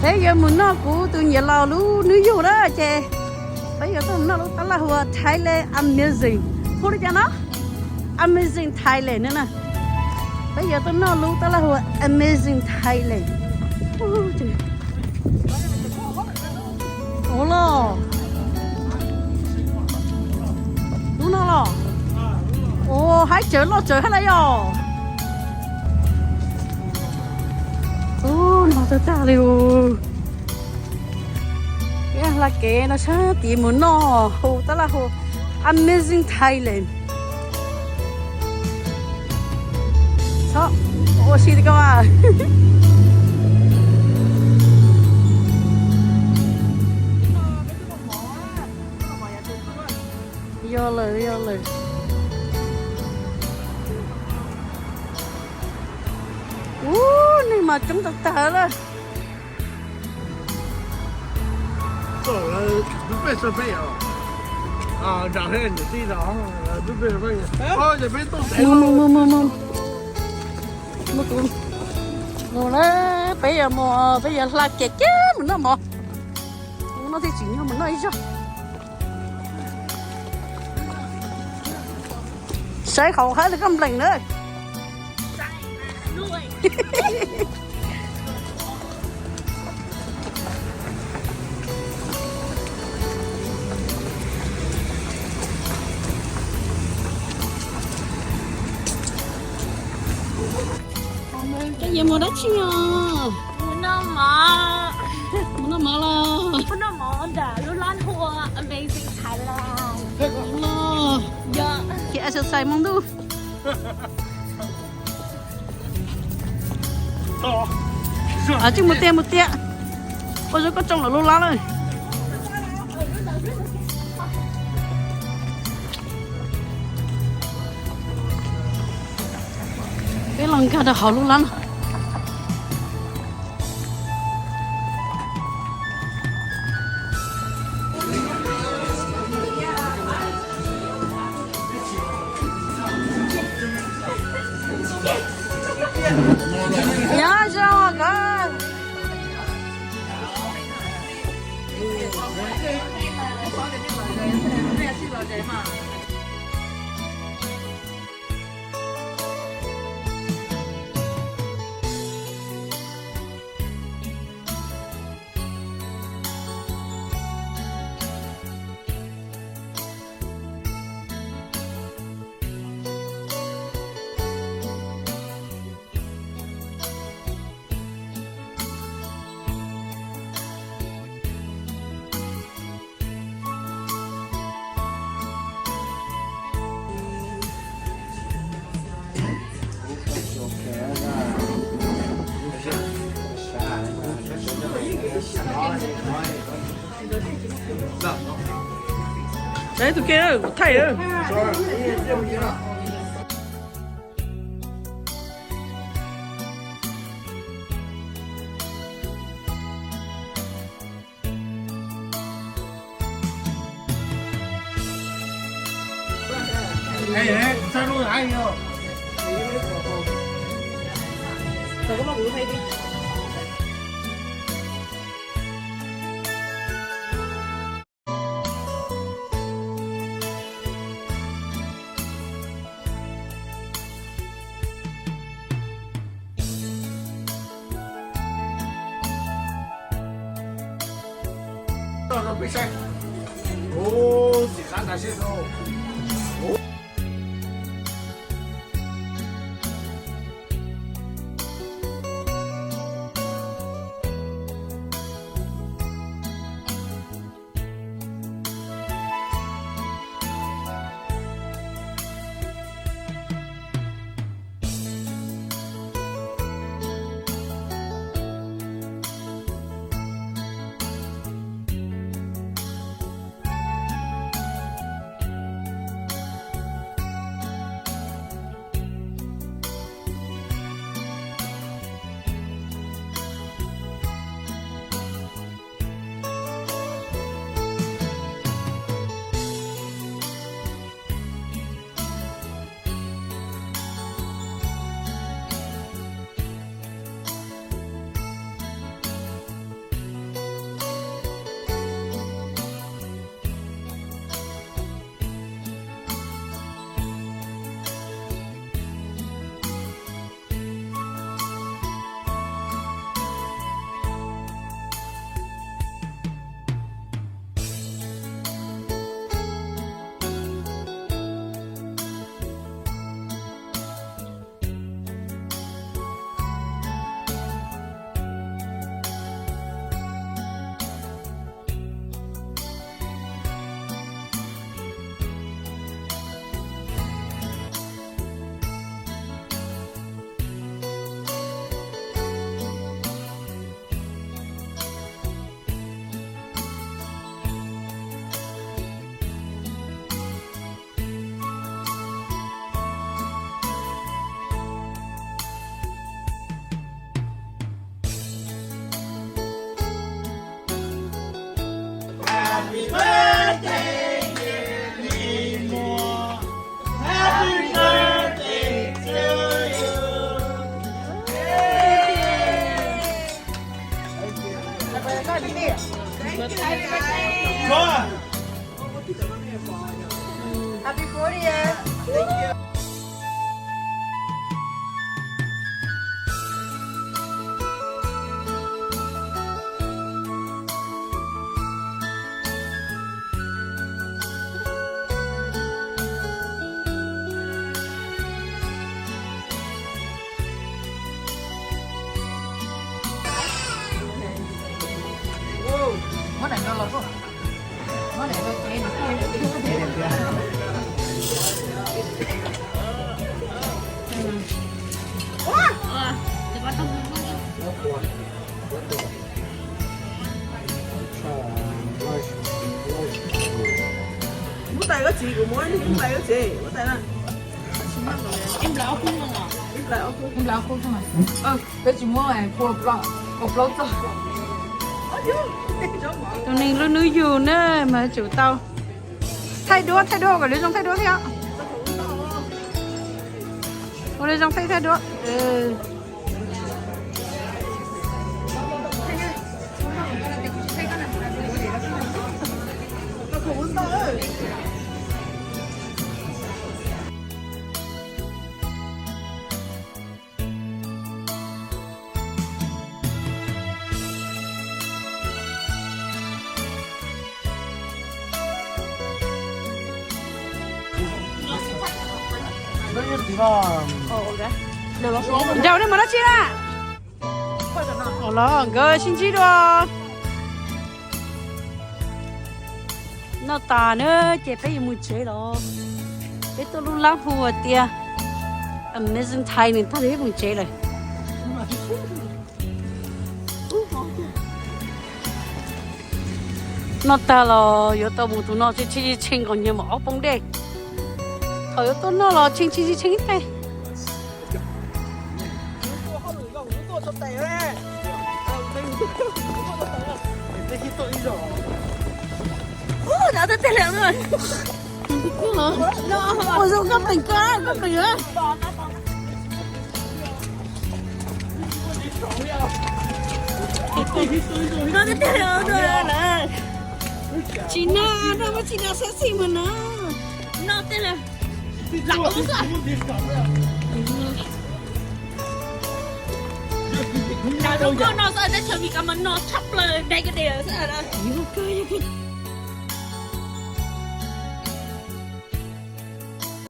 Peb yuav mus noj kuv tus niam laus lub hnub yug na ces peb yuav tuaj mus noj lub tab laj hu ua Thailand Amazing. Hu li cas no? Amazing Thailand no na. Peb yuav tuaj noj lub tab laj hu ua Amazing Thailand. Ua los, lub no los. Ua haib tsawv loj tsawv hab na yog. Ub, no tag tag li. Peb hla kev no sab tid mus noj hu tab laj hu Amazing Thailand. Txhob ua si li ko mas. Yog lawm, yog lawm. Ub, neeg mas coob tag tag lawm. Mus, mus, mus, mus. Mus, mus na, peb yuav mus, peb yuav hla kev kiag mus noj mov. Mus noj thiaj tsim nyog mus noj ib zaug. Saib qhov hab li koj nplees na. Koj yuav mus dab tsi os? Mus noj mov. Mus noj mov los? Mus noj mov ntawm lub lab hu ua Amazing Thailand. Ces exercise mus ntuj. Tsis mus tiag, mus tiag. Ua zoo koj tsoo lawm lub lab lawm. Peb los nkag rau hauv lub lab no. Nyob zoo koj. Saib tus kiag, kuv thaij. Happy birthday to you. Thank you, guys. Happy fortieth. Muab tais koj txiv, kuv muab ib tais koj txiv, muab tais na. Ib nplais ob khub no. Ib nplais ob khub. Peb tsis muab pua plaub txog. Tus neeg lub hnub yug na mas tsum tau thaij duab, thaij duab kom lawv zoo thaij duab thiab. Ua lawv zoo thaij, thaij duab. Zaum nej mus dab tsi na? Los nkawd sib ntsib dua. Noj tas na ces peb yuav mus tsev los. Peb tuaj lub lab hu tias Amazing Thai nws tag li peb mus tsev lawm. Noj tag los yuav tau mus tus no tshee tshee nkaus nyias mus ob poob dej. Thaum yuav tuaj noj los tshee tshee tshee ib teg. Ua zoo koj peem koj, koj peem. Tsis noj, noj muab tsis noj xab xij mus no. Noj tej lawm. Lam zoo nkauj no xwb, teb chaws Meskas mas no tshaj plaws dai ka des xwb.